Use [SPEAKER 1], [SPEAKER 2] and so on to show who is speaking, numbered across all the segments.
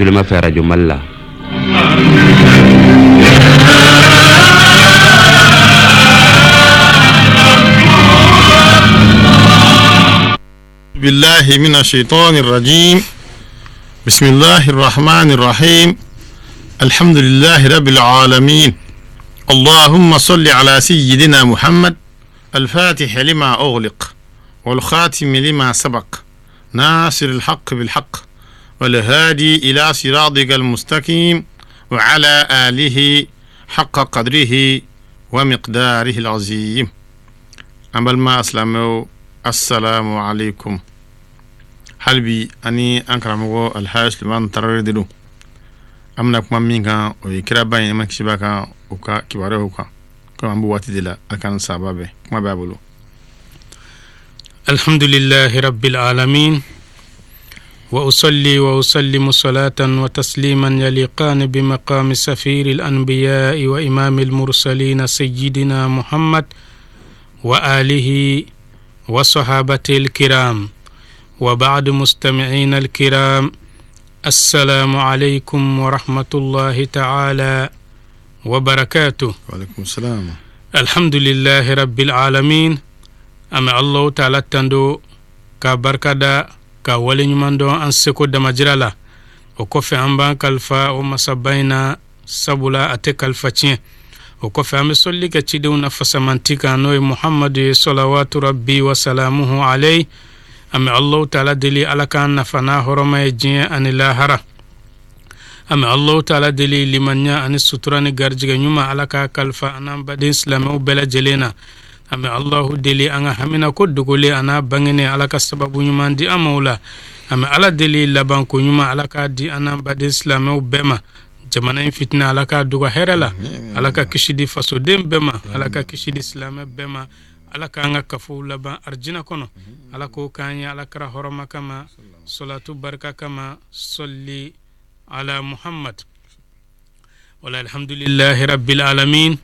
[SPEAKER 1] Tuloma fɛ arajo Mali la.
[SPEAKER 2] بالله من الشيطان الرجيم بسم الله الرحمن الرحيم الحمد لله رب العالمين اللهم صل على سيدنا محمد الفاتح لما أغلق والخاتم لما سبق ناصر الحق بالحق والهادي إلى صراطك المستقيم وعلى آله حق قدره ومقداره العظيم. An balima silamɛw, assalamu alaikum. Hali bi ani an karamɔgɔ Alhaji Sulemani Tarawele de don. An bɛna kuma min kan, o ye kiraba in, nɛɛma kisi b'a kan, o ka kibaruyaw kan. Komi an b'o waati de la, a kan saba bɛɛ kuma b'a bolo.
[SPEAKER 3] الحمد لله رب العالمين، وأصلي وأسلم صلاة وتسليما يليقان بمقام سفير الأنبياء وإمام المرسلين سيدنا محمد وآله وصحابته الكرام، وبعد. مستمعين الكرام، السلام عليكم ورحمة الله تعالى وبركاته.
[SPEAKER 2] وعليكم السلام.
[SPEAKER 3] الحمد لله رب العالمين. An bɛ Allahu Taala tando ka barika da ka waleɲuman dɔn an seko damajira la. O kɔfɛ, an b'an kalifa o masaba in na, sabula a tɛ kalifa tiɲɛ. O kɔfɛ, an bɛ sɔli kɛ cidenw na fasamanti kan, n'o ye Muhamadu ye, salawatu rabbi wa salamuhu alayhi. An bɛ Allahu Taala deli, Ala k'an nafa n'a hɔrɔma ye diɲɛ ani lahara. An bɛ Allahu Taala deli, limaniya ani sutura ni garijɛgɛ ɲuman, Ala k'a kalifa an n'an baden silamɛw bɛɛ lajɛlen na. An bɛ Allahu deli, an ka hamina ko dogolen a n'a bangenen, Ala ka sababu ɲuman di an ma o la. An bɛ Ala deli, labanko ɲuman, Ala k'a di an n'an baden silamɛw bɛɛ ma. Jamana in fitinɛ, Ala k'a dogo hɛrɛ la. Ala ka kisi di fasoden bɛɛ ma, Ala ka kisi di silamɛ bɛɛ ma. Ala k'an ka kafow laban arijinɛ kɔnɔ. Ala k'o k'an ye Ala kira hɔrɔma kama, salatu barika kama, sɔli ala Muhammad. Wala alhamdulillahi rabbil alamin.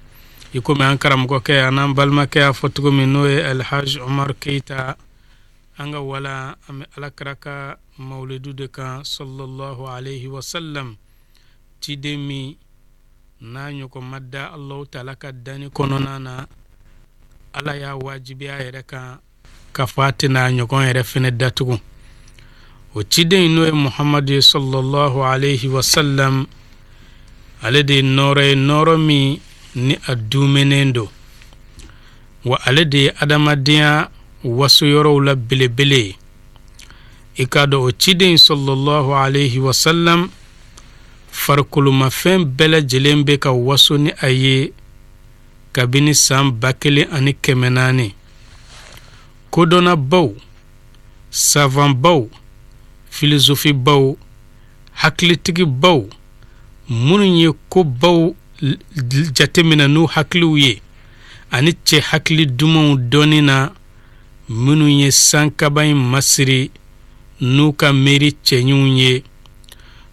[SPEAKER 3] I komi an karamɔgɔkɛ an'an balimakɛ y'a fɔ cogo min, n'o ye Alhaji Umar Keyita, an ka wala an bɛ Ala kira ka mawulidu de kan, sallallahu alayhi wa sallam, ciden min n'a ɲɔgɔn ma da Allahu Taala ka danni kɔnɔna na. Ala y'a wajibiya a yɛrɛ kan k'a fɔ a tɛna a ɲɔgɔn yɛrɛ fɛnɛ datugu. O ciden in, n'o ye Muhamadu ye, sallallahu alayhi wa sallam, ale de ye nɔɔrɔ ye, nɔɔrɔ min ni a dumɛnen don wa, ale de ye adamadenya waso yɔrɔw la belebele ye. I k'a dɔn, o ciden sallallahu alayhi wa sallam, farikolomafɛn bɛɛ lajɛlen bɛ ka waso ni a ye kabini san 1400. Kodɔnnabaw, savanbaw, filozofibaw, hakilitigibaw, minnu ye kobaw jateminɛ n'u hakiliw ye, ani cɛ hakili dumanw dɔnni na, minnu ye sankaba in masiri n'u ka miiri cɛɲiw ye,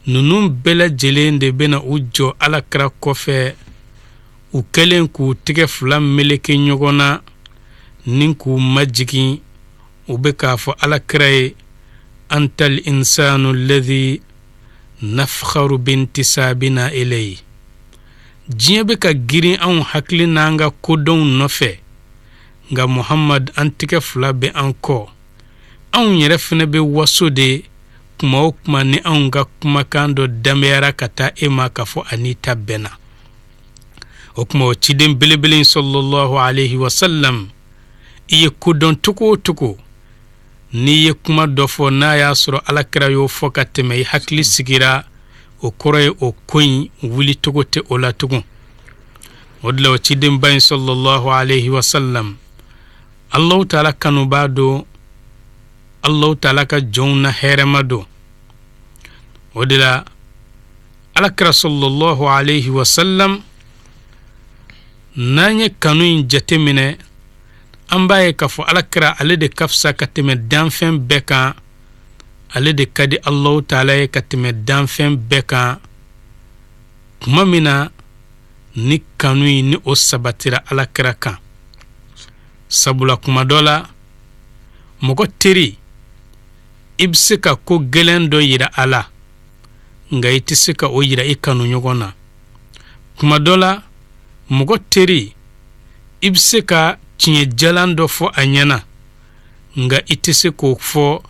[SPEAKER 3] ninnu bɛɛ lajɛlen de bɛna u jɔ Ala kira kɔfɛ, u kɛlen k'u tɛgɛ fila meleke ɲɔgɔn na ni k'u majigin, u bɛ k'a fɔ Ala kira ye: antal insanu alladhi nafkharu bintisabina ilayhi. Diɲɛ bɛ ka girin anw hakili n'an ka kodɔnw nɔfɛ, nka Muhammad, an tɛgɛ fila bɛ an kɔ. Anw yɛrɛ fɛnɛ bɛ waso de kuma o kuma ni anw ka kumakan dɔ danbeyara ka taa e ma, k'a fɔ a n'i ta bɛnna. O tuma, o ciden belebele in, sallallahu alayhi wa sallam, i ye kodɔn cogo o cogo, n'i ye kuma dɔ fɔ, n'a y'a sɔrɔ Ala kira y'o fɔ ka tɛmɛ, i hakili sigira, o kɔrɔ ye o ko in wuli cogo tɛ o la tugun. O de la, o cidenba in, sallallahu alayhi wa sallam, Allahu Taala kanubaa don, Allahu Taala ka jɔnw na hɛrɛma don. O de la, Ala kira sallallahu alayhi wa sallam, n'an ye kanu in jateminɛ, an b'a ye k'a fɔ Ala kira, ale de ka fisa ka tɛmɛ danfɛn bɛɛ kan, ale de ka di Allahu Taala ye ka tɛmɛ danfɛn bɛɛ kan. Tuma min na ni kanu in ni o sabatira Ala kira kan, sabula kuma dɔ la, mɔgɔ teri, i bɛ se ka ko gɛlɛn dɔ yira a la. Nka i tɛ se ka o yira i kanuɲɔgɔn na. Kuma dɔ la, mɔgɔ teri, i bɛ se ka tiɲɛ jalan dɔ fɔ a ɲɛna, nka i tɛ se k'o fɔ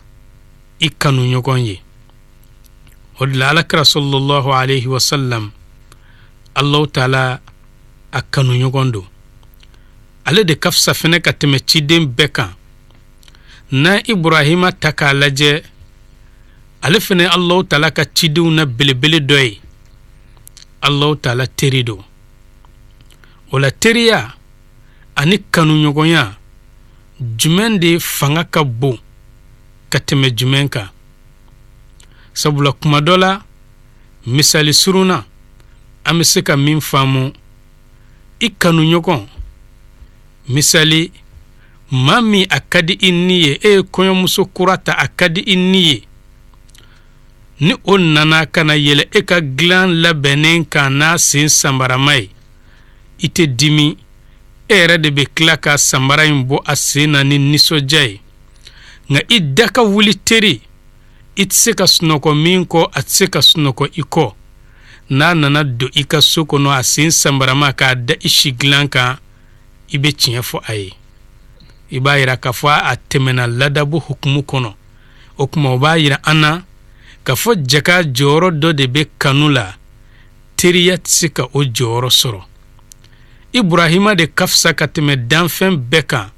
[SPEAKER 3] i kanuɲɔgɔn ye. O de la, Alakira sallallahu alaihi wasallam, Allahu taala a kanuɲɔgɔn don. Ale de ka fisa fɛnɛ ka tɛmɛ ciden bɛɛ kan. N'an Iburahima ta k'a lajɛ, ale fɛnɛ Allahu taala ka cidenw na belebele dɔ ye. Allahu taala teri don. O la, teriya ani kanuɲɔgɔnya, jumɛn de fanga ka bon ka tɛmɛ jumɛn kan? Sabula kuma dɔ la, misali surun na, an bɛ se ka min faamu, i kanuɲɔgɔn, misali maa min a ka di i ni ye, e ye kɔɲɔmuso kura ta, a ka di i ni ye, ni o nana ka na yɛlɛ e ka dilan labɛnnen kan n'a sen sanbarama ye, i tɛ dimi. E yɛrɛ de bɛ tila ka sanbara in bɔ a sen na ni nisɔndiya ye. Nka i da ka wuli teri, i tɛ se ka sunɔgɔ min kɔ, a tɛ se ka sunɔgɔ i kɔ, n'a nana don i ka so kɔnɔ a sen sanbarama k'a da i si dilan kan, i bɛ tiɲɛ fɔ a ye. I b'a yira k'a fɔ a tɛmɛna ladabu hukumu kɔnɔ. O tuma, o b'a yira an na k'a fɔ jaka jɔyɔrɔ dɔ de bɛ kanu la, teriya tɛ se ka o jɔyɔrɔ sɔrɔ. Iburahima de ka fisa ka tɛmɛ danfɛn bɛɛ kan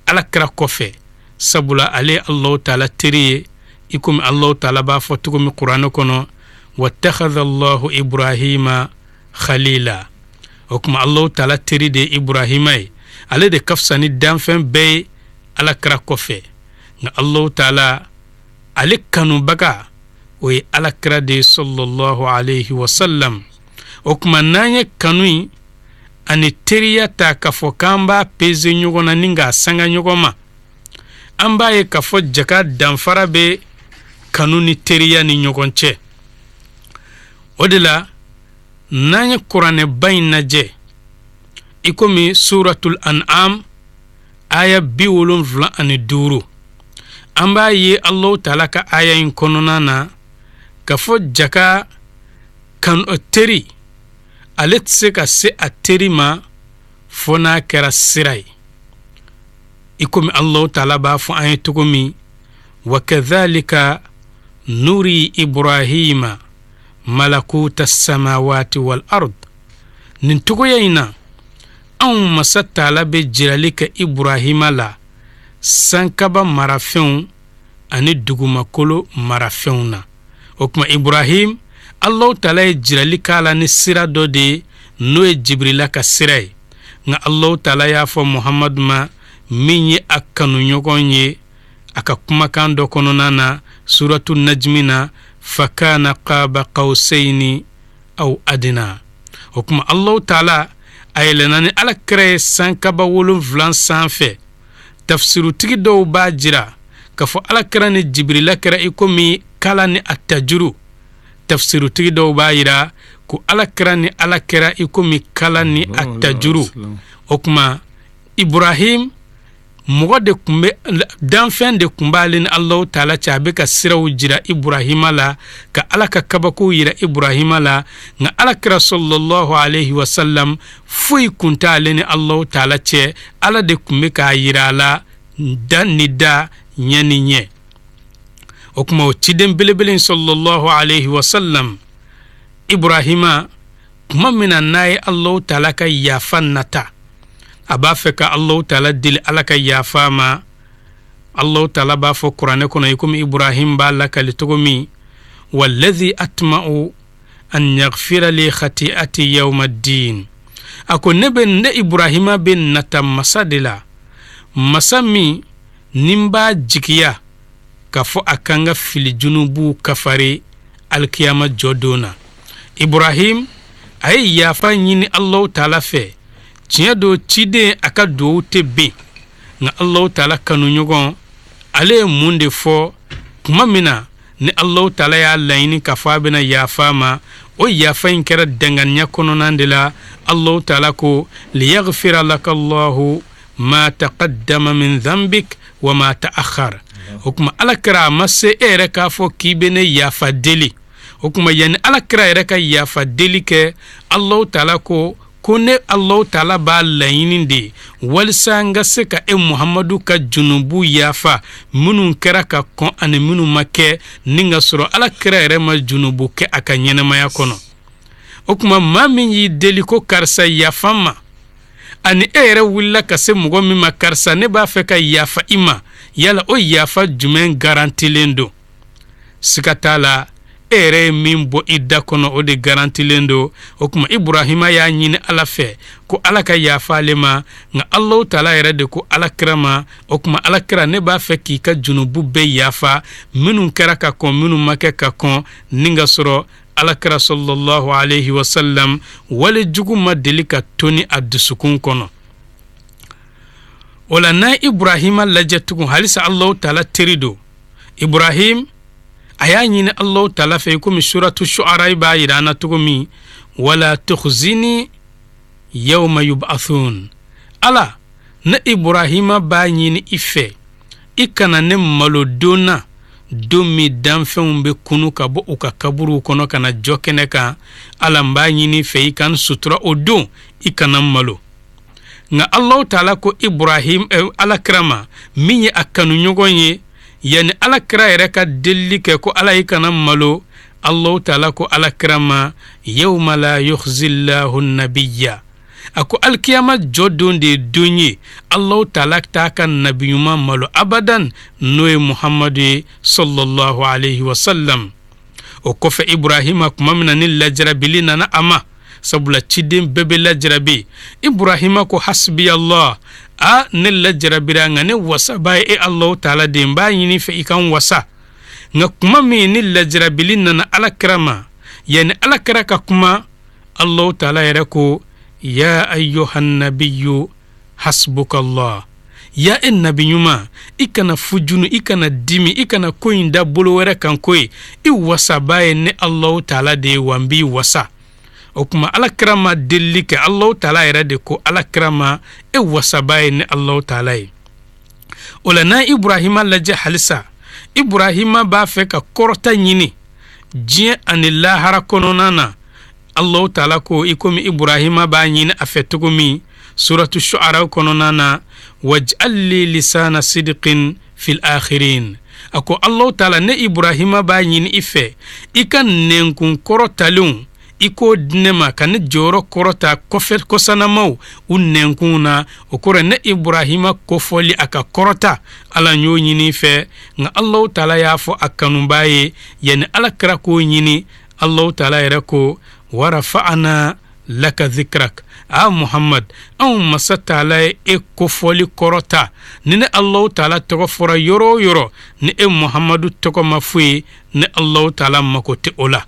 [SPEAKER 3] Ala kira kɔfɛ, sabula ale ye Alahu taala teri ye, i komi Alahu taala b'a fɔ cogo min Kuranɛ kɔnɔ: wattakhadha Allahu Ibrahima khalila. O tuma, Alahu taala teri de ye Iburahima ye. Ale de ka fisa ni danfɛn bɛɛ ye Ala kira kɔfɛ. Nka Alahu taala ale kanubaga, o ye Ala kira de ye sallallahu alayhi wa sallam. O tuma, n'an ye kanu in ani teriya ta k'a fɔ k'an b'a peze ɲɔgɔn na ni k'a sanga ɲɔgɔn ma, an b'a ye k'a fɔ jaka danfara bɛ kanu ni teriya ni ɲɔgɔn cɛ. O de la, n'an ye Kuranɛba in lajɛ, i komi Suratul An'am aya 75, an b'a ye Alahu taala ka aya in kɔnɔna na k'a fɔ jaka kan teri, ale tɛ se ka se a teri ma fo n'a kɛra sira ye, i komi Alahu taala b'a fɔ an ye cogo min: wa kadhalika nuri Ibrahima malakuta samawati wal ard. Nin cogoya in na, anw Masa taala bɛ jirali kɛ Iburahima la sankaba marafɛnw ani dugumakolo marafɛnw na. O tuma, Ibrahim, Alahu taala ye jirali k'a la ni sira dɔ de ye, n'o ye Jibirila ka sira ye. Nka Alahu taala y'a fɔ Muhamadu ma, min ye a kanuɲɔgɔn ye, a ka kumakan dɔ kɔnɔna na Suratu Najmi na: fakana qaba qawsayni aw adina. O tuma, Alahu taala a yɛlɛnna ni Ala kira ye sankaba 7 sanfɛ. Tafsirutigi dɔw b'a jira k'a fɔ Ala kira ni Jibirila kɛra i komi kala ni a tajuru. Tafsirutigi dɔw b'a jira ko Ala kira ni Ala kɛra i komi kala ni a tajuru. O tuma, Ibrahim, mɔgɔ de tun bɛ, danfɛn de tun b'ale ni Alahu taala cɛ, a bɛ ka siraw jira Iburahima la, ka Ala ka kabakow jira Iburahima la. Nka Ala kira sallallahu alayhi wa sallam, foyi kun t'ale ni Alahu taala cɛ, Ala de tun bɛ k'a jira a la da ni da, ɲɛ ni ɲɛ. O tuma, o ciden belebele sallallahu alayhi wa sallam, Iburahima, tuma min na n'a ye Alahu taala ka yafa nata, a b'a fɛ ka Alahu taala deli Ala ka yafa ma, Alahu taala b'a fɔ Kuranɛ kɔnɔ, i komi Ibrahim b'a lakali cogo min: wallazi atma'u an yaghfira li khati'ati yawma ddin. A ko ne bɛ, ne Ibrahima bɛ nata masa de la, masa min ni n b'a jigiya k'a fɔ a kan ka fili junubuw kafari alikiyama jɔ don na. Ibrahim, a ye yafa ɲini Alahu taala fɛ. Tiɲɛ don, ciden a ka duwawu tɛ ben, nka Alahu taala kanuɲɔgɔn, ale ye mun de fɔ tuma min na ni Alahu taala y'a laɲini k'a fɔ a bɛna yafa ma? O yafa in kɛra danganiya kɔnɔna de la. Alahu taala ko: liyaghfira laka Allahu ma taqaddama min dhanbik wa ma ta'akhkhar. O tuma, Ala kira, a ma se e yɛrɛ k'a fɔ k'i bɛ ne yafa deli. O tuma, yanni Ala kira yɛrɛ ka yafa deli kɛ, Alahu Taala ko ko ne Alahu Taala b'a laɲini de walisa n ka se ka e Muhamadu ka junubu yafa, minnu kɛra ka kɔn ani minnu ma kɛ, ni ka sɔrɔ Ala kira yɛrɛ ma junubu kɛ a ka ɲɛnamaya kɔnɔ. O tuma, maa min y'i deli ko karisa yafa ma, ani e yɛrɛ wulila ka se mɔgɔ min ma, karisa, ne b'a fɛ ka yafa i ma, yala o yafa jumɛn garantilen don? Siga t'a la, e yɛrɛ ye min bɔ i da kɔnɔ, o de garantilen don. O tuma, Iburahima y'a ɲini Ala fɛ ko Ala ka yafa ale ma, nka Alahu Taala yɛrɛ de ko Ala kira ma: o tuma, Ala kira, ne b'a fɛ k'i ka junubu bɛɛ yafa, minnu kɛra ka kɔn, minnu ma kɛ ka kɔn, ni ka sɔrɔ Ala kira sallallahu alaihi wasallam wale jugu ma deli ka toni a dusukun kɔnɔ. O la, n'an Iburahima lajɛ tugun, halisa Alahu Taala teri don. Ibrahim a y'a ɲini Alahu Taala fɛ, i komi Suratu Shuara b'a yira an na cogo min: wala tukhzini yawma yub'athun. Ala, ne Ibrahima b'a ɲini i fɛ, i kana ne malo don na, don min danfɛnw bɛ kunu ka bɔ u ka kaburuw kɔnɔ ka na jɔ kɛnɛ kan. Ala, n b'a ɲini fɛ, i ka n sutura o don, i kana n malo. Nka Alahu Taala ko Ibrahim Ala kira ma, min ye a kanuɲɔgɔn ye, yanni Ala kira yɛrɛ ka delili kɛ ko Ala, i kana malo, Alahu Taala ko Ala kira ma: yawma la yukhzillahu nabiyya. A ko alikiyama jɔ don de ye don ye, Alahu Taala t'a ka nabi ɲuman malo abadan, n'o ye Muhamadu ye sallallahu alaihi wasallam. O kɔfɛ, Ibrahima, tuma min na ni lajarabili nana a ma, sabula ciden bɛɛ bɛ lajarabi, Ibrahima ko: hasbi Allah. A ne lajarabira, nka ne wasaba ye e Alahu Taala de, n b'a ɲini fɛ i ka n wasa. Nka kuma min ni lajarabili nana Ala kira ma, yanni Ala kira ka kuma, Alahu Taala yɛrɛ ko: ya ayyuhan nabiyyu hasbukallah. Ya e nabi ɲuman, i kana fujunu, i kana dimi, i kana ko in da bolo wɛrɛ kan ko ye, i wasaba ye ne Alahu Taala de ye, wa n b'i wasa. O tuma, Ala kira ma delili kɛ, Alahu Taala yɛrɛ de ko Ala kira ma: e wasaba ye ne Alahu Taala ye. O la, n'an Iburahima lajɛ halisa, Iburahima b'a fɛ ka kɔrɔta ɲini diɲɛ ani lahara kɔnɔna na. Alahu Taala ko, i komi Iburahima b'a ɲini a fɛ cogo min Suratu Shuara kɔnɔna na: waj'al li lisana sidqin fil akhirin. A ko: Alahu Taala, ne Iburahima b'a ɲini i fɛ, i ka nɛnkun kɔrɔtalenw, i k'o di ne ma, ka ne jɔyɔrɔ kɔrɔta kɔfɛ kɔsanamaw u nɛnkun na. O kɔrɔ, ne Iburahima kofɔli a ka kɔrɔta, Ala, n y'o ɲini i fɛ. Nka Alahu Taala y'a fɔ a kanubaa ye, yanni Ala kira k'o ɲini, Alahu Taala yɛrɛ ko: warafa'ana laka zikrak. A Muhammad, anw masa Taala ye e kofɔli kɔrɔta. Ni ne Alahu Taala tɔgɔ fɔra yɔrɔ o yɔrɔ, ni e Muhammadu tɔgɔ ma fɔ ye, ne Alahu Taala mako tɛ o la.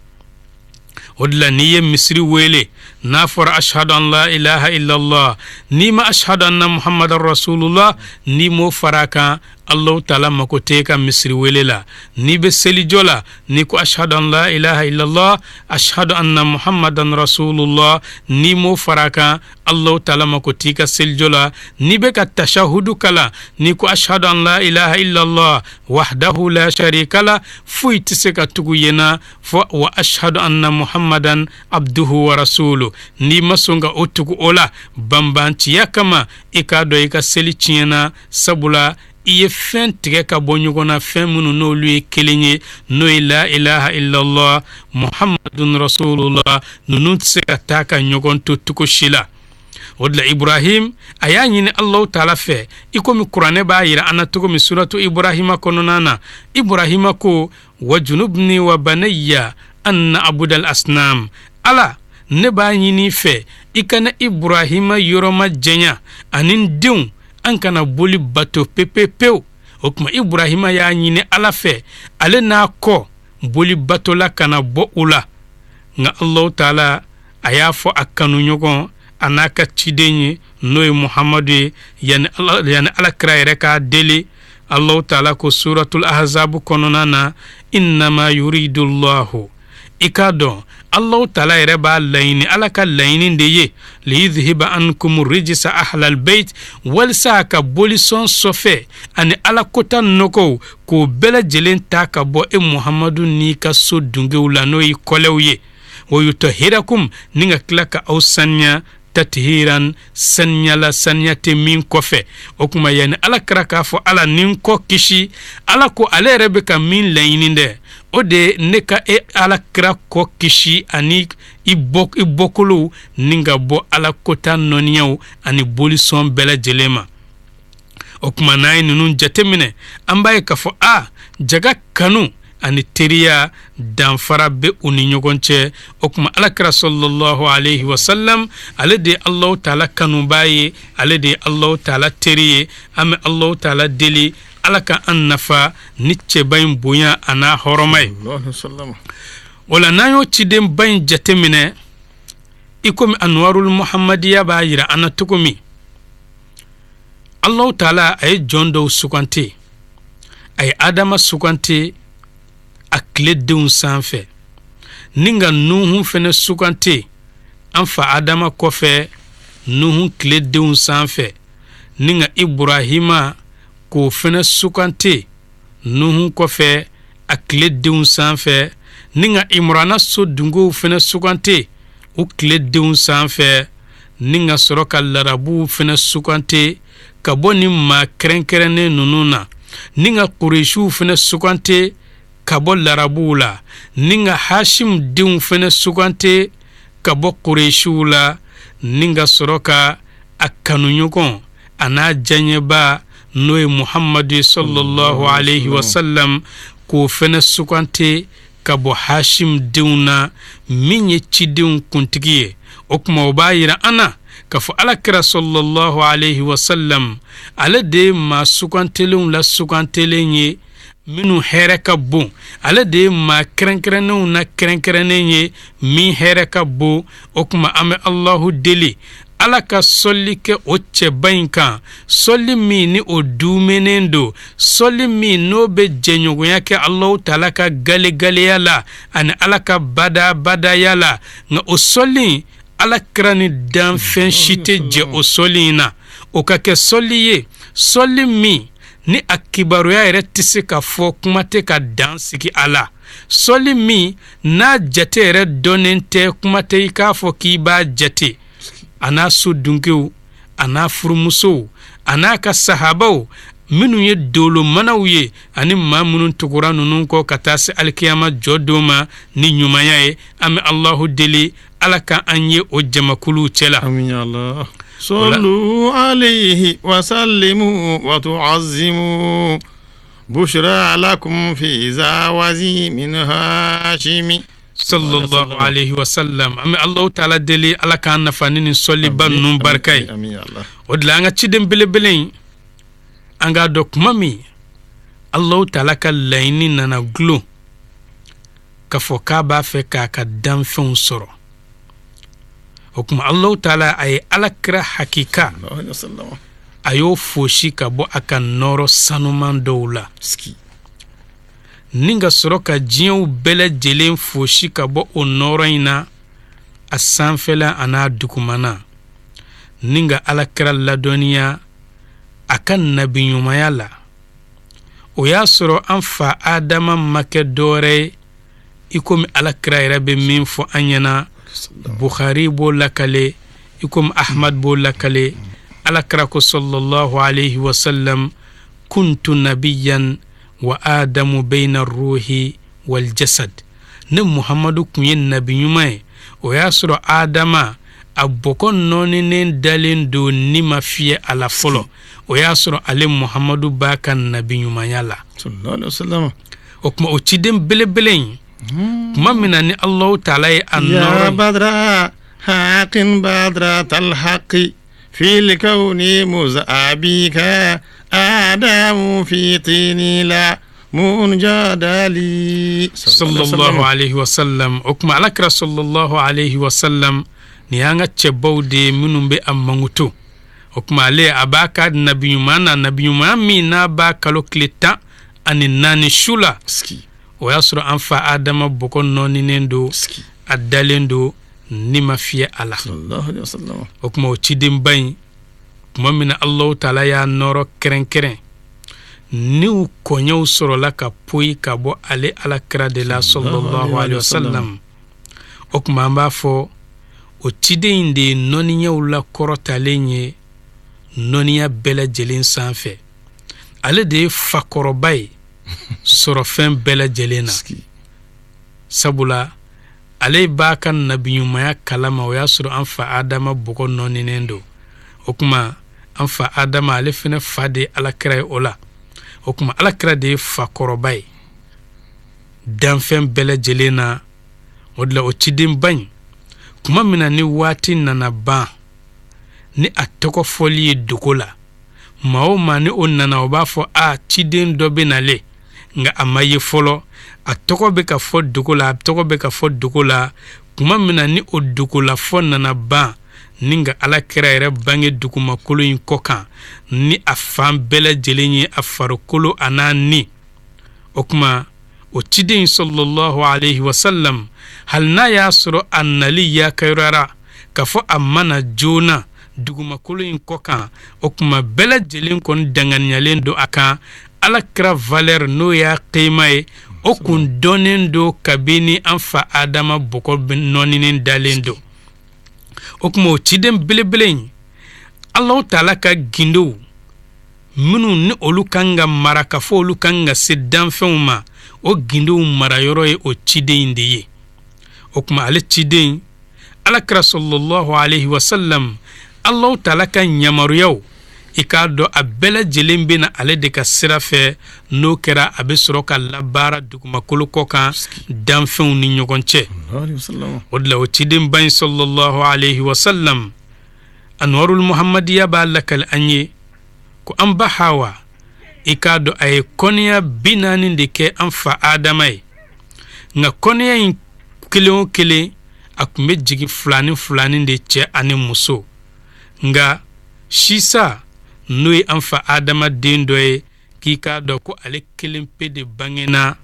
[SPEAKER 3] O de la, n'i ye misiri wele, n'a fɔra ashhadu an la ilaha illallah, n'i ma ashhadu anna muhammadan rasulullah, n'i m'o fara a kan, Alahu Taala mako tɛ ka misiri wele la. N'i bɛ selijɔ la, n'i ko ashhadu an la ilaha illallah, ashhadu anna muhammadan rasulullah, n'i m'o fara a kan, Alahu Taala mako t'i ka selijɔ la. N'i bɛ ka tashahudu kalan, n'i ko ashhadu an la ilaha illallah wahdahu la sharika la, foyi tɛ se ka tugu yen na fo wa ashhadu anna muhammadan abduhu wa rasulu. N'i ma sɔn ka o tugu o la banbanciya kama, i k'a dɔn i ka seli tiɲɛna, sabula i ye fɛn tigɛ ka bɔ ɲɔgɔn na, fɛn minnu n'olu ye kelen ye, n'o ye la ilaha illallah muhammadun rasulullah. Ninnu tɛ se ka taa ka ɲɔgɔn to cogo si la. O de la, Ibrahim a y'a ɲini Alahu Taala fɛ, i komi Kuranɛ b'a yira an na cogo min Suratu Ibrahima kɔnɔna na, Ibrahima ko: wajunubni wa banayya an na'budal asnam. Ala, ne b'a ɲini i fɛ, i ka ne Ibrahima yɔrɔ ma janya ani n denw, an kana boli bato pepepewu. O tuma, Ibrahima y'a ɲini Ala fɛ, ale n'a kɔ boli batola kana bɔ u la. Nka Alahu Taala a y'a fɔ a kanuɲɔgɔn a n'a ka ciden ye, n'o ye Muhamadu ye, yanni Ala kira yɛrɛ k'a deli, Alahu Taala ko Suratul Ahzabu kɔnɔna na: innama yuridullahu. I k'a dɔn Allahu taala yɛrɛ b'a laɲini, Ala ka laɲini de ye liyudhiba ankum rijisa ahlal bait, walisa a ka bolisɔn sɔfɛ ani Ala kota nɔgɔw k'o bɛɛ lajɛlen ta ka bɔ e Muhamadu n'i ka so dungew la, n'o y'i kɔlɛw ye. Wa yutahhirakum, ni ka tila ka aw saniya tathiran, saniya la saniya tɛ min kɔfɛ. O tuma yanni Ala kira k'a fɔ Ala ni n kɔ kisi, Ala ko ale yɛrɛ bɛ ka min laɲini dɛ, o de ye ne ka e Ala kira kɔ kisi ani i bɔkolow ni ka bɔ Ala kota nɔniyaw ani bolisɔn bɛɛ lajɛlen ma. O tuma n'an ye ninnu jateminɛ, an b'a ye k'a fɔ a jaga kanu ani teriya danfara bɛ u ni ɲɔgɔn cɛ. O tuma Ala kira sallallahu alayhi wa sallam, ale de ye Alahu taala kanubaa ye, ale de ye Alahu taala teri ye. An bɛ Alahu taala deli Ala ka an nafa ni cɛba in bonya a n'a hɔrɔma ye. O la n'an y'o cidenba in jateminɛ, i komi Anwarul Muhammadiya b'a yira an na cogo min, Alahu taala a ye jɔn dɔw sugante, a ye Adama sugante a tile denw sanfɛ, ni ka Nuhu fɛnɛ sugante an fa Adama kɔfɛ Nuhu tile denw sanfɛ, ni ka Iburahima k'o fɛnɛ sugante Nuhu kɔfɛ a tile denw sanfɛ, ni ka Imurana so dungew fɛnɛ sugante u tile denw sanfɛ, ni ka sɔrɔ ka larabuw fɛnɛ sugante ka bɔ ni maa kɛrɛnkɛrɛnnen ninnu na, ni ka kuresiw fɛnɛ sugante ka bɔ larabuw la, ni ka hashim denw fɛnɛ sugante ka bɔ kuresiw la, ni ka sɔrɔ ka a kanuɲɔgɔn a n'a diyaɲɛba n'o ye muhamadu ye sallallahu alayhi wa sallam k'o fɛnɛ sugante ka bɔ hashim denw na, min ye cidenw kuntigi ye. O tuma o b'a yira an na k'a fɔ ala kira sallallahu alayhi wa sallam ale de ye maa sugantelenw la sugantelen ye minnu hɛrɛ ka bon, ale de ye maa kɛrɛnkɛrɛnnenw na kɛrɛnkɛrɛnnen ye min hɛrɛ ka bon. O tuma an bɛ Alahu deli ala ka sɔli kɛ o cɛba in kan, sɔli min ni o duumɛnen don, sɔli min n'o bɛ jɛɲɔgɔnya kɛ Alahu taala ka galegaleya la ani ala ka badabadaya la. Nka o sɔli ala kira ni danfɛn si tɛ jɛ o sɔli in na. O ka kɛ sɔli ye, sɔli min ni a kibaruya yɛrɛ tɛ se ka fɔ, kuma tɛ ka dan sigi a la, sɔli min n'a jate yɛrɛ dɔnnen tɛ, kuma tɛ i k'a fɔ k'i b'a jate. A n'a so dunkew, a n'a furumusow, a n'a ka sahabaw minnu ye dolomanaw ye, ani maa minnu tugura ninnu kɔ ka taa se alikiyama jɔ don ma ni ɲumanya ye. An bɛ Alahu deli ala ka an ye o jamakuluw cɛla.
[SPEAKER 2] Amin Allah. Sallu alayhi wa sallimu wa tu'azzimu bushra lakum fi zawazi min hashimi.
[SPEAKER 3] Sallallahu alayhi wa sallam. An bɛ Alahu taala deli ala k'an nafa ni nin sɔliba ninnu barika ye. O de la an ka ciden belebele in, an k'a dɔn kuma min Alahu taala ka laɲini nana gulon k'a fɔ k'a b'a fɛ k'a ka danfɛnw sɔrɔ. O tuma Alahu taala a ye ala kira hakika a y'o fosi ka bɔ a ka nɔɔrɔ sanuman dɔw la, ni ka sɔrɔ ka diɲɛw bɛɛ lajɛlen fosi ka bɔ o nɔɔrɔ in na, a sanfɛla a n'a dugumana, ni ka ala kira ladɔnniya a ka nabiɲumanya la. O y'a sɔrɔ an fa adama ma kɛ dɔwɛrɛ ye i komi ala kira yɛrɛ bɛ min fɔ an ɲɛna, Bukhari b'o lakale, i komi Ahmad b'o lakale. Ala kira ko sallallahu alayhi wa sallam, kuntu nabiyan wa adamu bayna ruhi wal jasad. Ne Muhamadu kun ye nabi ɲuman ye, o y'a sɔrɔ adama a bɔkɔ nɔɔninen dalen don, ni ma fiyɛ a la fɔlɔ. O y'a sɔrɔ ale Muhamadu b'a ka nabi ɲumanya la. O tuma o ciden belebele in, tuma min na ni Alahu taala ye a nɔɔrɔ
[SPEAKER 2] ya badra haqin badra talhaqi fil kawni muzabika adamu fi tinila munjadali.
[SPEAKER 3] Sallallahu alayhi wa sallam. O tuma ala kira sallallahu alayhi wa sallam nin y'an ka cɛbaw de ye minnu bɛ a mankutu. O tuma ale a b'a ka nabi ɲuman na, nabi ɲuman min n'a b'a kalo tile 14 su la. O y'a sɔrɔ an fa Adama bɔgɔ nɔɔninen don, a dalen don, ni ma fiyɛ a la. O tuma o cidenba in, tuma min na Alahu taala y'a nɔɔrɔ kɛrɛnkɛrɛn, niw kɔɲɛw sɔrɔla ka poyi ka bɔ ale Ala kira de la, sallallahu alayhi wa sallam. O tuma an b'a fɔ o ciden in de ye nɔɔniyaw la kɔrɔtalen ye nɔɔniya bɛɛ lajɛlen sanfɛ. Ale de ye fakɔrɔba ye sɔrɔfɛn bɛɛ lajɛlen na, sabula ale b'a ka nabiɲumanya kalama, o y'a sɔrɔ an fa Adama bɔgɔ nɔɔninen don. O tuma an fa Adama, ale fana fa de ye Alakira ye o la. O tuma Alakira de ye fakɔrɔba ye danfɛn bɛɛ lajɛlen na. O de la o cidenba in, tuma min na ni waati nana ban ni a tɔgɔ fɔli ye dogo la, maa o maa ni o nana, o b'a fɔ a ciden dɔ bɛ nalen, nka a ma ye fɔlɔ, a tɔgɔ bɛ ka fɔ dogo la, a tɔgɔ bɛ ka fɔ dogo la. Tuma min na ni o dogolafɔ nana ban, ni ka Ala kira yɛrɛ bange dugumakolo in kɔ kan ni a fan bɛɛ lajɛlen ye, a farikolo a n'a ni, o tuma o ciden sallallahu alayhi wa sallam, hali n'a y'a sɔrɔ a nali yakayɔrɔra k'a fɔ a ma na joona dugumakolo in kɔ kan, o tuma bɛɛ lajɛlen kɔni danganiyalen don a kan. Ala kira valeur, n'o y'a kema ye, o kun dɔnnen don kabini an fa Adama bɔgɔ nɔɔninen dalen don. O tuma o ciden belebele in, Alahu taala ka gindow minnu ni olu kan ka mara, ka fɔ olu kan ka se danfɛnw ma, o gindow marayɔrɔ ye o ciden in de ye. O tuma ale ciden Alakira sallallahu alayhi wa sallam, Alahu taala ka yamaruyaw, i k'a dɔn a bɛɛ lajɛlen bɛ na ale de ka sira fɛ. N'o kɛra, a bɛ sɔrɔ ka labaara dugumakolo kɔ kan danfɛnw ni ɲɔgɔn cɛ. O de la o cidenba in sallallahu alayhi wa sallam, Anwarul Muhammadiya b'a lakali an ye ko an ba Hawa, i k'a dɔn a ye kɔnɔya 40 de kɛ an fa Adama ye. Nka kɔnɔya in kelen o kelen, a tun bɛ jigin filani filani de, cɛ ani muso. Nka Sisa, n'o ye an fa Adama den dɔ ye, k'i k'a dɔn ko ale kelen pe de bangena.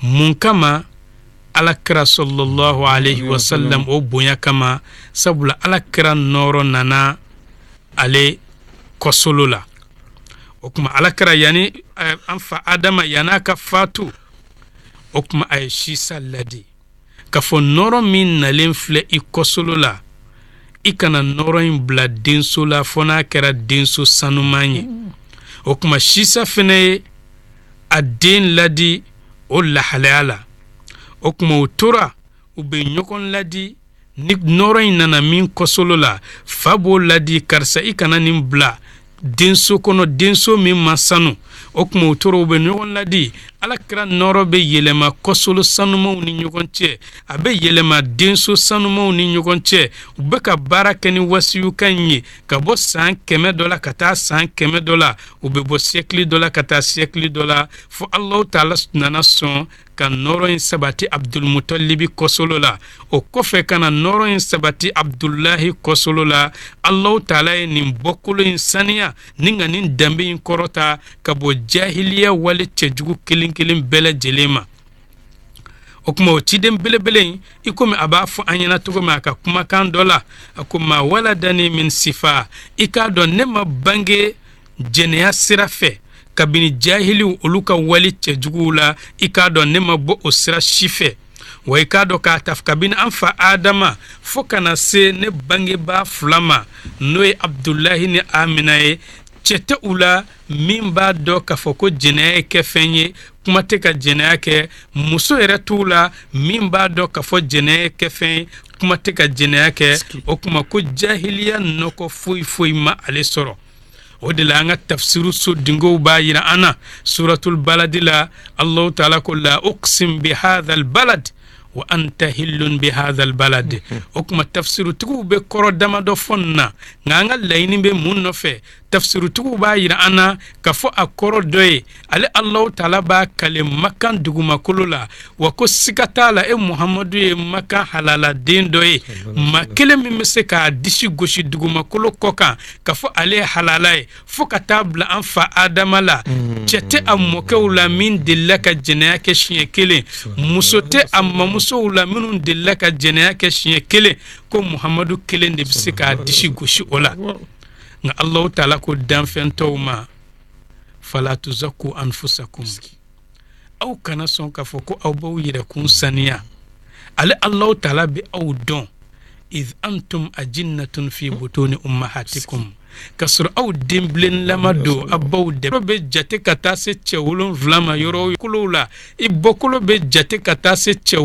[SPEAKER 3] Mun kama? Alakira sallallahu alayhi wa sallam o bonya kama, sabula Alakira nɔɔrɔ nana ale kɔsolo la. O tuma Alakira, yani an fa Adama yan'a ka fatu, o tuma a ye Sisa ladi k'a fɔ nɔɔrɔ min nalen filɛ i kɔsolo la, i kana nɔɔrɔ in bila denso la fo n'a kɛra denso sanuman ye. O tuma Sisa fɛnɛ ye a den ladi o lahalaya la. O tuma u tora u bɛ ɲɔgɔn ladi ni nɔɔrɔ in nana min kɔsolo la, fa b'o ladi, karisa, i kana nin bila denso kɔnɔ, denso min ma sanu. O tuma u tora u bɛ ɲɔgɔn ladi. Alakira nɔɔrɔ bɛ yɛlɛma kɔsolo sanumaw ni ɲɔgɔn cɛ, a bɛ yɛlɛma denso sanumaw ni ɲɔgɔn cɛ. U bɛ ka baara kɛ ni wasiyukan in ye ka bɔ san 100 dɔ la ka taa san 100 dɔ la, u bɛ bɔ siècle dɔ la ka taa siècle dɔ la, fo Alahu taala nana sɔn ka nɔɔrɔ in sabati Abdulmutalibi kɔsolo la. O kɔfɛ ka na nɔɔrɔ in sabati Abdulahi kɔsolo la. Alahu taala ye nin bɔkolo in saniya ni ka nin danbe in kɔrɔta ka bɔ jahiliya wale cɛjugu kelen kelen bɛɛ lajɛlen ma. O tuma o ciden belebele in, i komi a b'a fɔ an ɲɛna cogo min a ka kumakan dɔ la, a ko ma waladani min sifa, i k'a dɔn ne ma bange jɛnɛya sira fɛ, kabini jahiliw olu ka wale cɛjuguw la, i k'a dɔn ne ma bɔ o sira si fɛ. Wa i k'a dɔn k'a ta kabini an fa Adama fo ka na se ne bangebaa fila ma, n'o ye Abdulahi ni Amina ye, cɛ tɛ u la min b'a dɔn k'a fɔ ko jɛnɛya ye kɛfɛn ye, kuma tɛ ka jɛnɛya kɛ. Muso yɛrɛ t'u la min b'a dɔn k'a fɔ jɛnɛya ye kɛfɛn ye, kuma tɛ ka jɛnɛya kɛ. O tuma ko jahiliya nɔgɔ foyi foyi ma ale sɔrɔ. O de la an ka tafsiru so dingow b'a yira an na suratul baladi la, Allahu taala ko la uqsim bi hadha balad wa anta hillun bi hadha balad. O tuma tafsirutigiw bɛ kɔrɔ damadɔ fɔ nin na, nka an ka laɲini bɛ mun nɔfɛ? Tafsirutigiw b'a yira an na k'a fɔ a kɔrɔ dɔ ye, ale Alahu taala b'a kale Makan dugumakolo la, wa ko siga t'a la, e Muhamadu ye Makan halaladen dɔ ye, maa kelen min bɛ se k'a disi gosi dugumakolo kɔ kan k'a fɔ ale ye halala ye, fo ka taa bila an fa Adama la. Cɛ tɛ a mɔkɛw la min delila ka jɛnɛya kɛ siɲɛ kelen, muso tɛ a mamusow la minnu delila ka jɛnɛya kɛ siɲɛ kelen, ko Muhamadu kelen de bɛ se k'a disi gosi o la. Nka Alahu taala ko danfɛn tɔw ma, fala tuzaku anfusakum, aw kana sɔn k'a fɔ ko aw b'aw yɛrɛkun saniya. Ale Alahu taala bɛ aw dɔn, iz antum ajinnatun fi butuni ummahatikum, k'a sɔrɔ aw denbilenlama don aw baw dɛ bɛ jate ka taa se cɛ 7 ma yɔrɔ kolow la, i bɔkolo bɛ jate ka taa se cɛ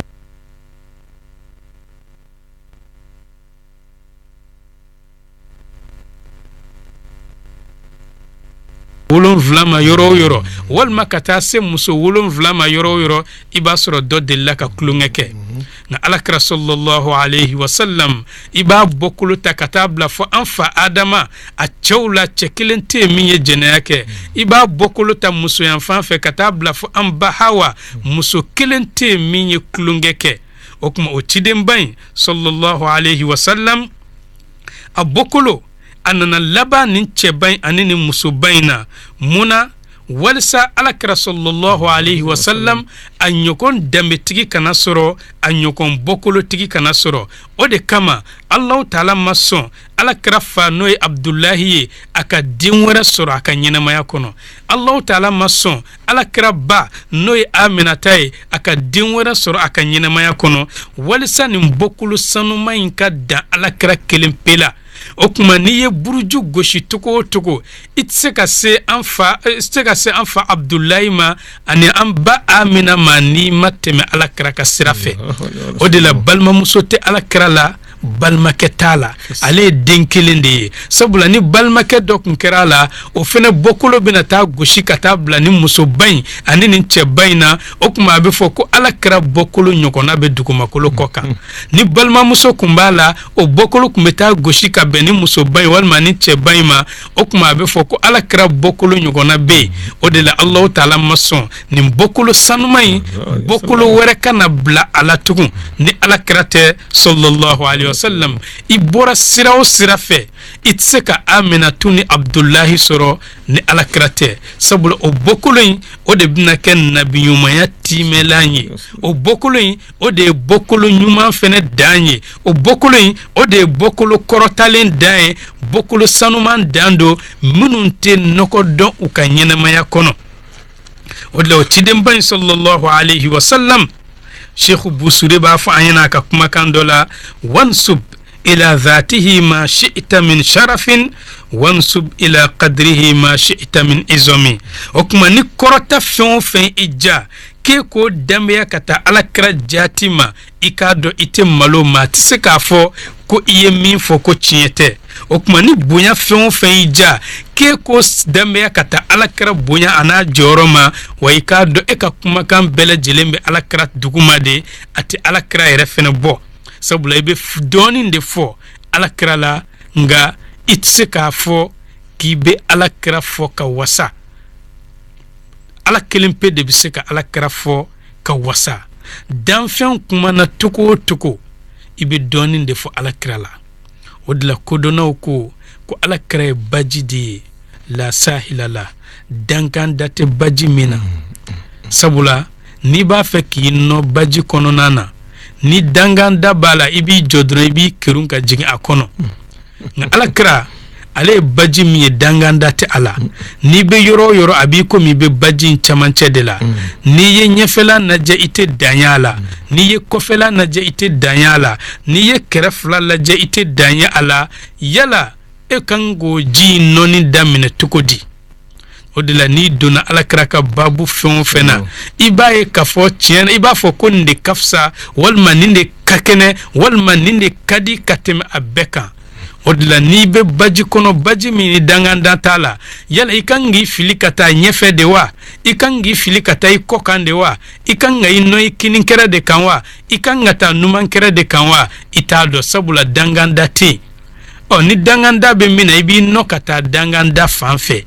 [SPEAKER 3] 7 ma yɔrɔ o yɔrɔ, walima ka taa se muso 7 ma yɔrɔ o yɔrɔ, i b'a sɔrɔ dɔ delila ka tulonkɛ kɛ. Nka alakira sallallahu alayhi wa sallam, i b'a bɔkolo ta ka taa bila fo an fa Adama, a cɛw la cɛ kelen tɛ yen min ye jɛnɛya kɛ. I b'a bɔkolo ta musoyanfan fɛ ka taa bila fo an ba Hawa, muso kelen tɛ yen min ye tulonkɛ kɛ. O tuma o cidenba in sallallahu alayhi wa sallam, a bɔkolo a nana laban nin cɛba in ani nin musoba in na. Mun na? Walisa alakira sallallahu alayhi wa sallam a ɲɔgɔn danbetigi kana sɔrɔ, a ɲɔgɔn bɔkolotigi kana sɔrɔ. O de kama Alahu taala ma sɔn alakira fa n'o ye Abudulahi ye, a ka den wɛrɛ sɔrɔ a ka ɲɛnamaya kɔnɔ. Alahu taala ma sɔn alakira ba n'o ye Aminata ye, a ka den wɛrɛ sɔrɔ a ka ɲɛnamaya kɔnɔ, walisa nin bɔkolo sanuma in ka dan alakira kelen pe la. O tuma n'i ye buruju gosi cogo o cogo, i tɛ se ka se an fa, i tɛ se ka se an fa Abudulayi ma ani an ba Amina ma n'i ma tɛmɛ alakira ka sira fɛ. O de la balimamuso tɛ alakira la, balimakɛ t'a la, ale ye den kelen de ye. Sabula ni balimakɛ dɔ tun kɛra a la, o fɛnɛ bɔkolo bɛna taa gosi ka taa bila ni musoba in ani nin cɛba in na. O tuma a bɛ fɔ ko alakira bɔkolo ɲɔgɔnna bɛ dugumakolo kɔ kan. Ni balimamuso tun b'a la, o bɔkolo tun bɛ taa gosi ka bɛn ni musoba in walima ni cɛba in ma. O tuma a bɛ fɔ ko alakira bɔkolo ɲɔgɔnna bɛ yen. O de la Alahu taala ma sɔn nin bɔkolo sanuma in bɔkolo wɛrɛ ka na bila a la tugun ni alakira tɛ sallallahu alayhi wa sallam. I bɔra sira o sira fɛ, i tɛ se ka Aminatu ni Abudulahi sɔrɔ ni alakira tɛ. Sabula o bɔkolo in, o de bɛna kɛ nabiɲumanya tiimɛlan ye. O bɔkolo in, o de ye bɔkolo ɲuman fɛnɛ dan ye. O bɔkolo in, o de ye bɔkolo kɔrɔtalen dan ye, bɔkolo sanuman dan don minnu tɛ nɔgɔ dɔn u ka ɲɛnamaya kɔnɔ. O de la o cidenba in sallallahu alayhi wa sallam, Sheikh Busuri b'a fɔ an ɲɛna a ka kumakan dɔ la, wansub ila dhatihi ma shi'ta min sharafin wansub ila qadrihi ma shi'ta min izomi. O tuma ni kɔrɔta fɛn o fɛn i ja k'e k'o danbeya ka taa alakira jaati ma, i k'a dɔn i tɛ malo, maa tɛ se k'a fɔ ko i ye min fɔ ko tiɲɛ tɛ. O tuma ni bonya fɛn o fɛn y'i ja k'e k'o danbeya ka taa alakira bonya a n'a jɔyɔrɔ ma, wa i k'a dɔn e ka kumakan bɛɛ lajɛlen bɛ alakira duguma de, a tɛ alakira yɛrɛ fɛnɛ bɔ. Sabula i bɛ dɔɔnin de fɔ alakira la, nka i tɛ se k'a fɔ k'i bɛ alakira fɔ ka wasa. Ala kelen pe de bɛ se ka alakira fɔ ka wasa. Danfɛn kumana cogo o cogo, i bɛ dɔɔnin de fɔ alakira la. O de la kodɔnnaw ko ko alakira ye baji de ye, la sahila la, dankan da tɛ baji min na. Sabula n'i b'a fɛ k'i nɔ baji kɔnɔna na, ni dankan da b'a la, i b'i jɔ dɔrɔn, i b'i kerun ka jigin a kɔnɔ. Nka alakira ale ye baji min ye, dankan da tɛ a la. N'i bɛ yɔrɔ o yɔrɔ, a b'i komi i bɛ baji in camancɛ de la. N'i ye ɲɛfɛla lajɛ, i tɛ dan ye a la. N'i ye kɔfɛla lajɛ, i tɛ dan ye a la. N'i ye kɛrɛ fila lajɛ, i tɛ dan ye a la. Yala e kan k'o ji in nɔni daminɛ cogo di? O de la n'i donna alakira ka baabu fɛn o fɛn na, i b'a ye k'a fɔ tiɲɛ na, i b'a fɔ ko nin de ka fisa, walima nin de ka kɛnɛ, walima nin de ka di ka tɛmɛ a bɛɛ kan. O de la n'i bɛ baji kɔnɔ, baji min ni dangandan t'a la, yala i kan k'i fili ka taa ɲɛfɛ de wa? I kan k'i fili ka taa i kɔ kan de wa? I kan ka i nɔ i kininkɛrɛ de kan wa? I kan ka taa numankɛrɛ de kan wa? I t'a dɔn, sabula danganda tɛ yen. Ɔ, ni danganda bɛ min na, i b'i nɔ ka taa danganda fan fɛ.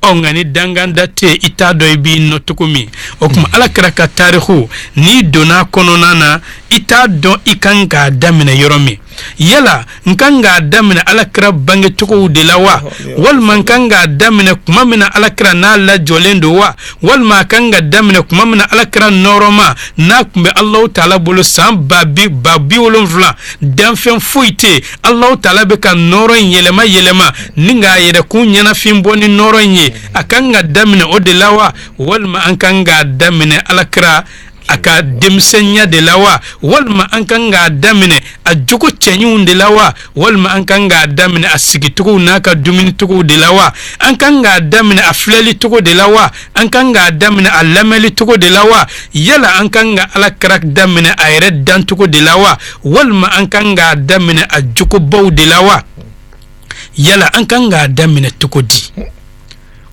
[SPEAKER 3] Ɔ, nka ni danganda tɛ yen, i t'a dɔn i b'i nɔ cogo min. O tuma, Ala kira ka tariku, n'i donna kɔnɔna na, i t'a dɔn i kan k'a daminɛ yɔrɔ min. Yala n kan k'a daminɛ Ala kira bangecogow de la wa, walima n kan k'a daminɛ tuma min na Ala kira n'a lajɔlen don wa, walima a kan ka daminɛ tuma min na Ala kira nɔrɔma n'a tun bɛ Alahu Taala bolo san 70000, danfɛn foyi tɛ yen, Alahu Taala bɛ ka nɔrɔ in yɛlɛma yɛlɛma ni k'a yɛrɛkun ɲɛnafin bɔ ni nɔrɔ in ye, a kan ka daminɛ o de la wa, walima an kan k'a daminɛ Ala kira a ka denmisɛnya de la wa, walima an kan k'a daminɛ a jogo cɛɲiw de la wa, walima an kan k'a daminɛ a sigicogow n'a ka dumunicogow de la wa, an kan k'a daminɛ a filɛlicogo de la wa, an kan k'a daminɛ a lamɛnlicogo de la wa, yala an kan ka Ala kira daminɛ a yɛrɛ dancogo de la wa, walima an kan k'a daminɛ a jogobaw de la wa, yala an kan k'a daminɛ cogo di?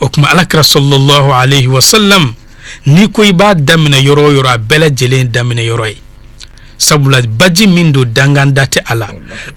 [SPEAKER 3] O tuma, Ala kira sallallahu alaihi wasallam, n'i ko i b'a daminɛ yɔrɔ o yɔrɔ, a bɛɛ lajɛlen daminɛ yɔrɔ ye, sabula baji min don, danganda tɛ a la.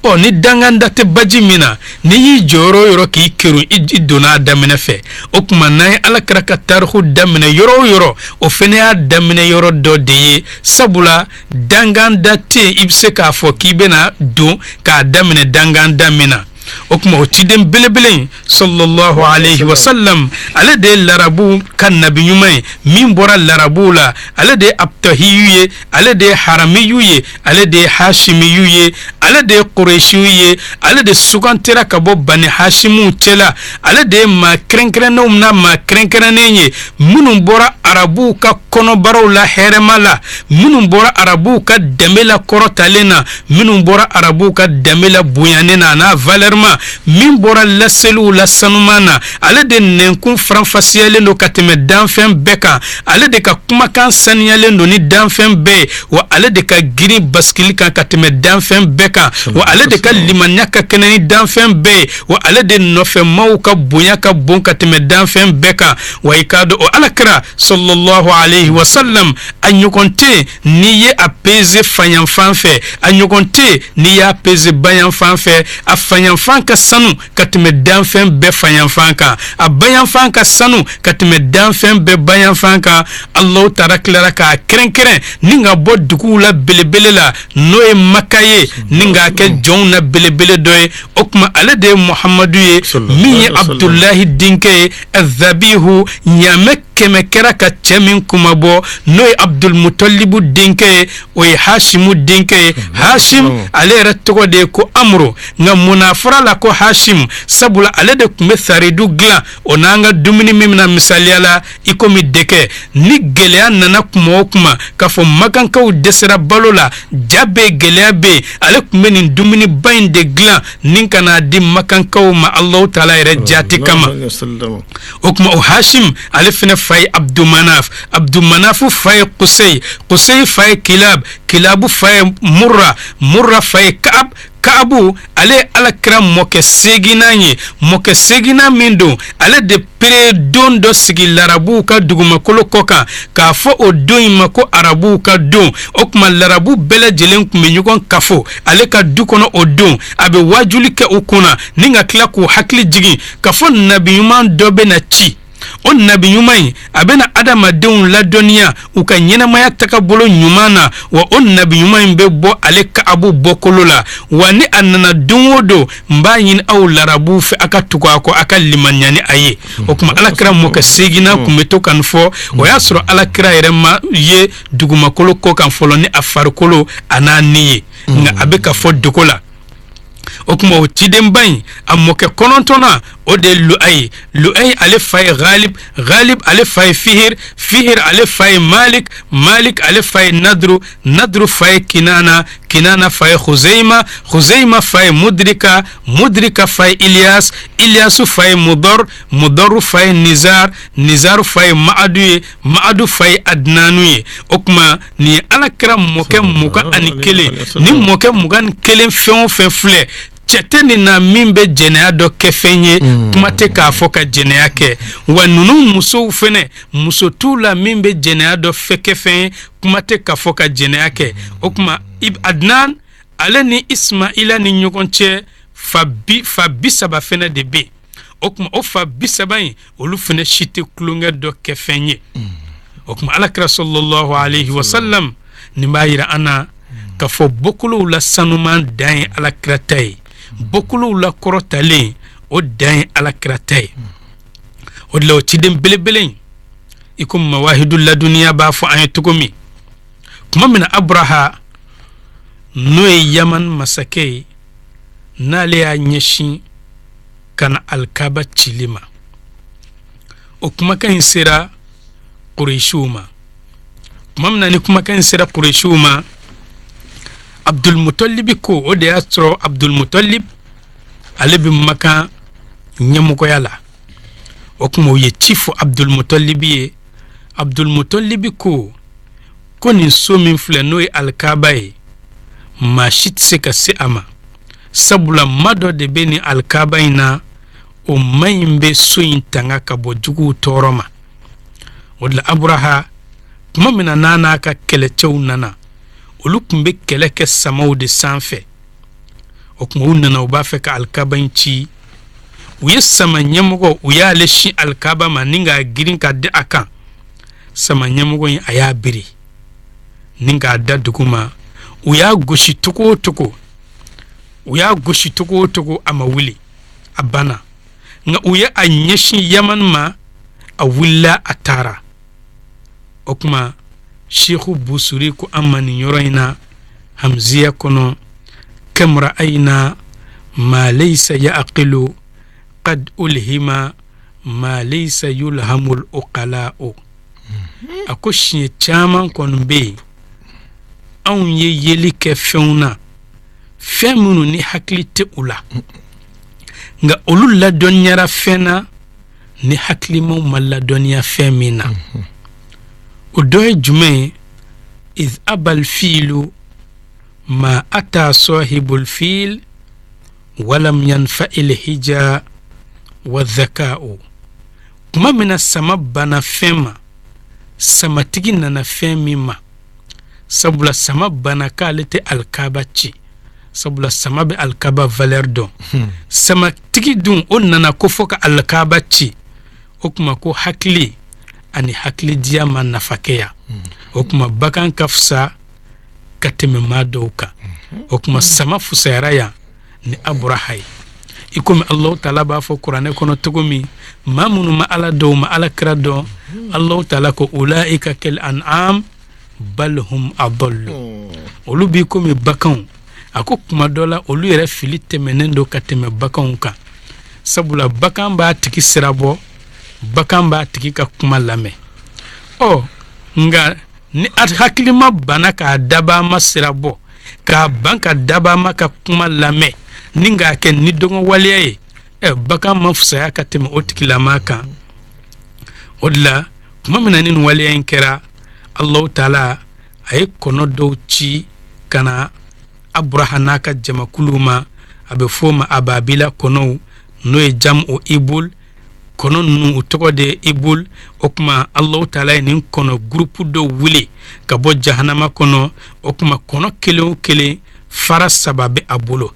[SPEAKER 3] Ɔ, ni danganda tɛ baji min na, n'i y'i jɔ yɔrɔ o yɔrɔ k'i kerun, i donna a daminɛ fɛ. O tuma, n'an ye Ala kira ka tariku daminɛ yɔrɔ o yɔrɔ, o fana y'a daminɛ yɔrɔ dɔ de ye, sabula danganda tɛ yen i bɛ se k'a fɔ k'i bɛna don k'a daminɛ danganda min na. O tuma, o ciden belebele in sallallahu alaihi wasallam, ale de ye larabuw ka nabi ɲuman ye min bɔra larabuw la. Ale de ye abtahiyu ye, ale de ye haramiyu ye, ale de ye hashimiyu ye, ale de ye kureshiyu ye, ale de sugantira ka bɔ Bani Hashimuw cɛla. Ale de ye maa kɛrɛnkɛrɛnnenw na maa kɛrɛnkɛrɛnnen ye, minnu bɔra arabuw ka kɔnɔbaraw la hɛrɛma la, minnu bɔra arabuw ka danbe la kɔrɔtalen na, minnu bɔra arabuw ka danbe la bonyanen na, a n'a valeur ma, min bɔra laseliw la sanuman na. Ale de nɛnkun faranfasiyalen don ka tɛmɛ danfɛn bɛɛ kan. Ale de ka kumakan saniyalen don ni danfɛn bɛɛ ye, wa ale de ka girin basikili kan ka tɛmɛ danfɛn bɛɛ kan, wa ale de ka limaniya ka kɛnɛ ni danfɛn bɛɛ ye, wa ale de nɔfɛ maaw ka bonya ka bon ka tɛmɛ danfɛn bɛɛ kan. Wa i k'a dɔn, o Ala kira sallallahu alaihi wasallam, a ɲɔgɔn tɛ yen n'i ye a peze fayanfan fɛ, a ɲɔgɔn tɛ yen n'i y'a peze bayanfan fɛ. A fayanfan ka sanu ka tɛmɛ danfɛn bɛɛ fayanfan kan, a bayanfan ka sanu ka tɛmɛ danfɛn bɛɛ bayanfan kan. Alahu Taala tilara k'a kɛrɛnkɛrɛn ni ka bɔ duguw la belebele la, n'o ye Maka ye, ni k'a kɛ jɔnw na belebele dɔ ye. O tuma, ale de ye Muhamadu ye, min ye Abudulahi denkɛ ye, Azabihu, ɲaamɛ 100 kɛra ka cɛ min kunmabɔ, n'o ye Abdulmutalibu denkɛ ye, o ye Hashimu denkɛ ye. Hashim, ale yɛrɛ tɔgɔ de ye ko Amuru. Nka mun na fɔra la ko Hashim? Sabula ale de tun bɛ saridu dilan, o n'an ka dumuni min bɛna misaliya la i komi dɛgɛ. Ni gɛlɛya nana kuma o kuma, k'a fɔ makankaw dɛsɛra balo la, ja bɛ, gɛlɛya bɛ yen, ale tun bɛ nin dumuniba in de dilan ni ka n'a di makankaw ma, Alahu Taala yɛrɛ jaati kama. O tuma, o Hashim, ale fana fa ye Abdumanaf, Abdumanaf fa ye Kusey, Kusey fa ye Kilab, Kilabu fa ye Murra, Murra fa ye Kaab. Kaabu, ale ye Ala kira mɔkɛ seginnan ye. Mɔkɛ seginnan min don, ale de pere don dɔ sigi larabuw ka dugumakolo kɔ kan k'a fɔ o don in ma ko arabuw ka don. O tuma, larabu bɛɛ lajɛlen tun bɛ ɲɔgɔn kafo ale ka du kɔnɔ o don. A bɛ wajuli kɛ u kunna ni ka tila k'u hakili jigin k'a fɔ nabi ɲuman dɔ bɛ na ci. O nabi ɲuman in, a bɛna adamadenw ladɔnniya u ka ɲɛnamaya tagabolo ɲuman na, wa o nabi ɲuman in bɛ bɔ ale Kaabu bɔkolo la. Wa ni a nana don o don, n b'a ɲini aw larabuw fɛ, a ka tugu a kɔ, a ka limaniya ni a ye. O tuma, Ala kira mɔkɛ seginnan tun bɛ to ka nin fɔ. O y'a sɔrɔ Ala kira yɛrɛ ma ye dugumakolo kɔ kan fɔlɔ ni a farikolo a n'a ni ye, nka a bɛ ka fɔ dogo la. O tuma, o cidenba in, a mɔkɛ kɔnɔntɔnnan, o de ye Luayi. Luayi, ale fa ye Ghalib, Ghalib ale fa ye Fihir, Fihir ale fa ye Malik, Malik ale fa ye Nadru, Nadru fa ye Kinana, Kinana fa ye Huzeima, Huzeima fa ye Mudrika, Mudrika fa ye Ilyas, Ilyasu fa ye Mudor, Mudor fa ye Nizar, Nizar fa ye Maadu ye, Maadu fa ye Adnanu ye. O tuma, nin ye Ala kira mɔkɛ 21. Ni mɔkɛ 21 fɛn o fɛn filɛ, cɛ tɛ nin na min bɛ jɛnɛya dɔ kɛ fɛn ye, kuma tɛ k'a fɔ ka jɛnɛya kɛ. Wa ninnu musow fɛnɛ, muso t'u la min bɛ jɛnɛya dɔ fɛ kɛ fɛn ye, kuma tɛ k'a fɔ ka jɛnɛya kɛ. O tuma, Adnan, ale ni Ismaila ni ɲɔgɔn cɛ Fa 30 fɛnɛ de bɛ yen. O tuma o fa 30 in, olu fɛnɛ si tɛ tulonkɛ dɔ kɛ fɛn ye. O tuma Alakira sallallahu alayhi wa sallam, nin b'a yira an na k'a fɔ bɔkolow la sanuman dan ye Alakira ta ye, bɔkolow la kɔrɔtalen o dan ye Alakira ta ye. O de la o ciden belebele in, i ko Mawahidu Laduniya b'a fɔ an ye cogo min, tuma min na Abraha, n'o ye Yaman masakɛ ye, n'ale y'a ɲɛsin ka na Alikaba cili ma, o kumakan in sera Kuresiw ma. Tuma min na ni kumakan in sera Kuresiw ma, Abdulmutalibi ko, o de y'a sɔrɔ Abdulmutalib ale bɛ Makan ɲɛmɔgɔya la. O tuma u ye ci fɔ Abdulmutalibi ye. Abdulmutalibi ko ko nin so min filɛ, n'o ye Alikaba ye, maa si tɛ se ka se a ma, sabula ma dɔ de bɛ nin Alikaba in na, o ma in bɛ so in tanga ka bɔ juguw tɔɔrɔ ma. O de la Aburaha, tuma min na n'a n'a ka kɛlɛcɛw nana, olu tun bɛ kɛlɛ kɛ samaw de sanfɛ. O tuma u nana, u b'a fɛ ka Alikaba in ci. U ye sama ɲɛmɔgɔ, u y'ale sin Alikaba ma ni k'a girin ka da a kan. Sama ɲɛmɔgɔ in, a y'a biri ni k'a da dugu ma. U y'a gosi cogo o cogo, u y'a gosi cogo o cogo, a ma wuli, a banna. Nka u ye a ɲɛsin Yaman ma, a wulila, a taara. O tuma Seku Busuri ko an ma nin yɔrɔ in na Hamziya kɔnɔ: kam ra'ayna ma laysa ya'qilu qad ulhima ma laysa yulhamul uqala'u. A ko siɲɛ caman kɔni bɛ yen, anw ye yeli kɛ fɛnw na, fɛn minnu ni hakili tɛ u la, nka olu ladɔnniyara fɛn na ni hakilimaw ma ladɔnniya fɛn min na. O dɔ ye jumɛn ye? Iz abal fiilu ma ata sahibul fiil walam yanfa il hija wa dhaka'u. Tuma min na sama banna fɛn ma, samatigi nana fɛn min ma, sabula sama banna k'ale tɛ Alikaba ci, sabula sama bɛ Alikaba valeur dɔn. Samatigi dun, o nana ko fo ka Alikaba ci. O tuma ko hakili ani hakilidiya ma nafa kɛ yan. O tuma bagan ka fisa ka tɛmɛ maa dɔw kan. O tuma sama fusayara yan ni Aburaha ye. I komi Alahu taala b'a fɔ Kuranɛ kɔnɔ cogo min, maa minnu ma Ala dɔn, u ma Ala kira dɔn, Alahu taala ko ulaika kal an'am bal hum adallu, olu b'i komi baganw. A ko kuma dɔ la, olu yɛrɛ fili tɛmɛnen don ka tɛmɛ baganw kan, sabula bagan b'a tigi sira bɔ, bagan b'a tigi ka kuma lamɛn. Ɔ nka ni hakilima banna k'a dabama sira bɔ, k'a ban ka dabama ka kuma lamɛn ni k'a kɛ ni dɔgɔn waleya ye, ɛ bagan ma fusaya ka tɛmɛ o tigilama kan. O de la tuma min na ni nin waleya in kɛra, Alahu taala a ye kɔnɔ dɔw ci ka na Aburaha n'a ka jamakulu ma. A bɛ f'o ma ababila kɔnɔw, n'o ye jamu ibul. Kɔnɔ ninnu, u tɔgɔ de ye ibul. O tuma Alahu taala ye nin kɔnɔ gurupu dɔw wuli ka bɔ jahanama kɔnɔ. O tuma kɔnɔ kelen o kelen, fara 3 bɛ a bolo,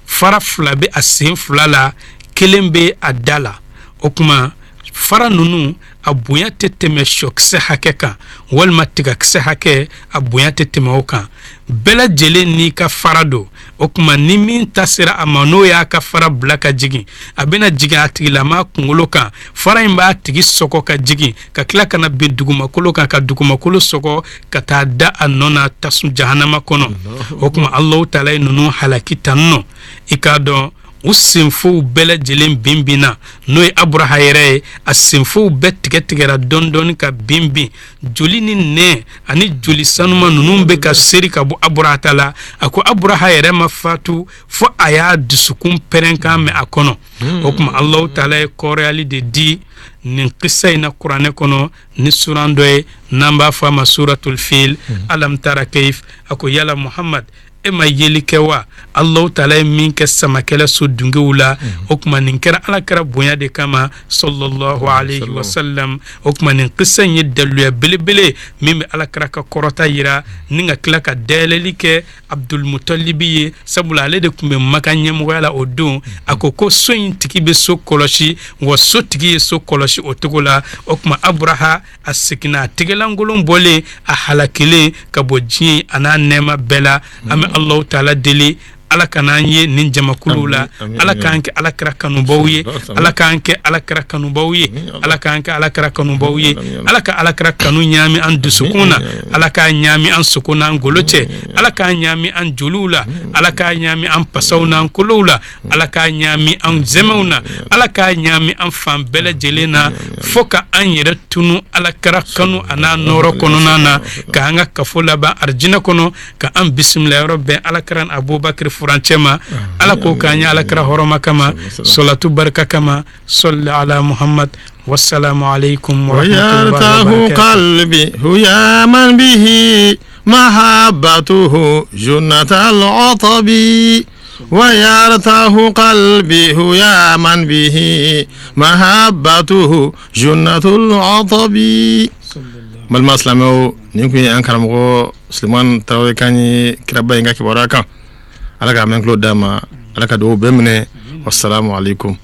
[SPEAKER 3] fara 2 bɛ a sen 2 la, kelen bɛ a da la. O tuma fara ninnu, a bonya tɛ tɛmɛ sɔkisɛ hakɛ kan walima tigakisɛ hakɛ, a bonya tɛ tɛmɛ o kan. Bɛɛ lajɛlen n'i ka fara don. O tuma ni min ta sera a ma, n'o y'a ka fara bila ka jigin, a bɛna jigin a tigilama kunkolo kan. Fara in b'a tigi sɔgɔ ka jigin, ka tila ka na bin dugumakolo kan, ka dugumakolo sɔgɔ ka taa da a nɔ na tasuma jahanama kɔnɔ. O tuma Alahu taala ye ninnu halaki tan nɔ. I k'a dɔn, u senfow bɛɛ lajɛlen bin binna, n'o ye Aburaha yɛrɛ ye, a senfow bɛɛ tigɛ tigɛra dɔɔni dɔɔni ka bin bin. Joli ni nɛn ani joli sanuma ninnu bɛ ka seri ka bɔ Aburaha ta la. A ko Aburaha yɛrɛ ma fatu fo a y'a dusukun pɛrɛnkan mɛn a kɔnɔ. O tuma Alahu taala ye kɔrɔyali de di nin kisa in na Kuranɛ kɔnɔ ni suran dɔ ye, n'an b'a fɔ a ma suratul fil. Alam tara kayif, a ko yala Muhammad, E ma yeli kɛ wa Alahu taala ye min kɛ samakɛlɛ so dungew la? O tuma nin kɛra ala kira bonya de kama, sallallahu alayhi wa sallam. O tuma nin kisa in ye daluya belebele min bɛ ala kira ka kɔrɔta yira, ni ka tila ka dayɛlɛli kɛ Abdulmutalibi ye, sabula ale de tun bɛ Maka ɲɛmɔgɔya la o don. A ko ko so in tigi bɛ so kɔlɔsi, wa so tigi ye so kɔlɔsi o cogo la. O tuma Aburaha a seginna a tɛgɛlankolon bɔlen, a halakilen ka bɔ diɲɛ a n'a nɛɛma bɛɛ la. An bɛ Alahu taala deli, ala kana an ye nin jamakulu la. Ala k'an kɛ ala kira kanubaw ye, ala k'an kɛ ala kira kanubaw ye, ala k'an kɛ ala kira kanubaw ye. Ala ka ala kira kanu ɲaami an dusukun na, ala k'a ɲaami an sogo n'an golo cɛ, ala k'a ɲaami an joliw la, ala k'a ɲaami an pasaw n'an kolow la, ala k'a ɲaami an zɛmɛw na, ala k'a ɲaami an fan bɛɛ lajɛlen na, fo ka an yɛrɛ tunu ala kira kanu a n'a nɔɔrɔ kɔnɔna na, ka an ka kafo laban arijinɛ kɔnɔ, ka an bisimila yɔrɔ bɛn ala kira ni Abubakar furancɛ ma. Ala k'o k'an ye ala kira hɔrɔma kama, sɔlatu barika kama, sɔli ala Muhammad. Wasalamu alaikum
[SPEAKER 2] warahmatullahi wabarakatuh. Qalbi huyaman bihi mahabbatuhu junnatal atabi ويرتاه قلبي هياما به محبته جنة العطب. Balima silamɛw, nin kun ye an karamɔgɔ Sulemani Tarawele kan ye kiraba in ka kibaruya kan. Ala k'a mɛn tulo d'a ma, Ala ka dugawu bɛɛ minɛ. Wasalamu alaikum.